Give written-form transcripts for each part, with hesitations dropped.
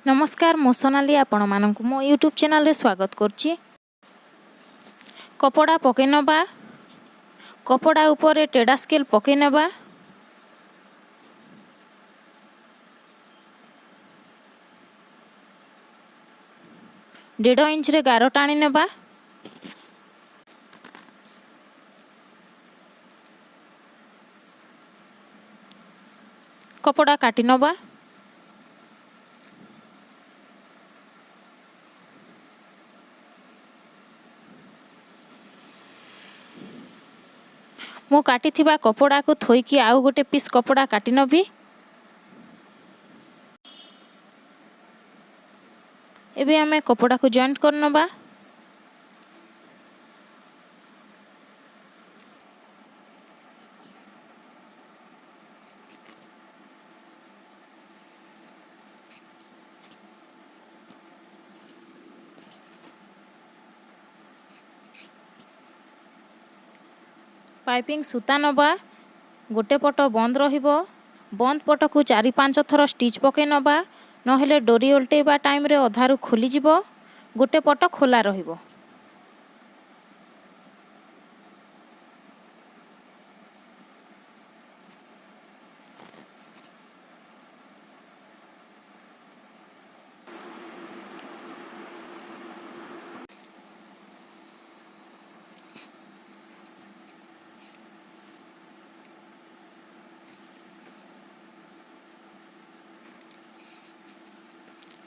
ନମସ୍କାର, ମୁଁ ସୋନାଲି, ଆପଣମାନଙ୍କୁ ମୋ ୟୁଟ୍ୟୁବ୍ ଚ୍ୟାନେଲରେ ସ୍ୱାଗତ କରୁଛି। କପଡ଼ା ପକାଇ ନେବା। କପଡ଼ା ଉପରେ ଟେଡ଼ା ସ୍କେଲ୍ ପକାଇ ନେବା। 1.5 ଇଞ୍ଚରେ ଗାର ଟାଣି ନେବା। କପଡ଼ା କାଟି ନେବା। ମୁଁ କାଟିଥିବା କପଡ଼ାକୁ ଥୋଇକି ଆଉ ଗୋଟେ ପିସ୍ କପଡ଼ା କାଟି ନେବି। ଏବେ ଆମେ କପଡ଼ାକୁ ଜଏଣ୍ଟ କରିନେବା। ପାଇପିଂ ସୂତା ନେବା। ଗୋଟେ ପଟ ବନ୍ଦ ରହିବ। ବନ୍ଦ ପଟକୁ 4-5 ଥର ଷ୍ଟିଚ୍ ପକାଇ ନେବା, ନହେଲେ ଡୋରି ଓଲଟେଇବା ଟାଇମ୍ରେ ଅଧାରୁ ଖୋଲିଯିବ। ଗୋଟେ ପଟ ଖୋଲା ରହିବ।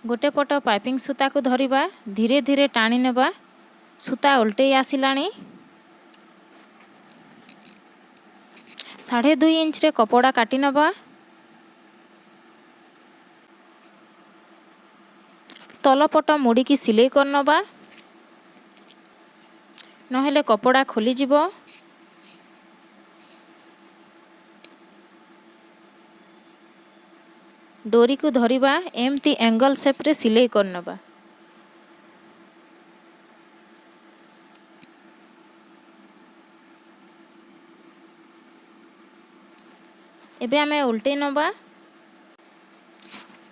ଗୋଟେ ପଟ ପାଇପିଂ ସୂତାକୁ ଧରିବା, ଧୀରେ ଧୀରେ ଟାଣି ନେବା। ସୂତା ଓଲଟେଇ ଆସିଲାଣି। 2.5 ଇଞ୍ଚରେ କପଡ଼ା କାଟି ନେବା। ତଳ ପଟ ମୋଡ଼ିକି ସିଲେଇ କରିନେବା, ନହେଲେ କପଡ଼ା ଖୋଲିଯିବ। ଡୋରିକୁ ଧରିବା, ଏମିତି ଆଙ୍ଗଲ ସେପ୍ରେ ସିଲେଇ କରିନେବା। ଏବେ ଆମେ ଓଲଟେଇ ନେବା।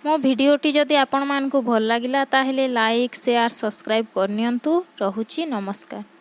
ମୋ ଭିଡ଼ିଓଟି ଯଦି ଆପଣମାନଙ୍କୁ ଭଲ ଲାଗିଲା, ତାହେଲେ ଲାଇକ୍, ସେୟାର, ସବସ୍କ୍ରାଇବ୍ କରିନିଅନ୍ତୁ। ରହୁଛି, ନମସ୍କାର।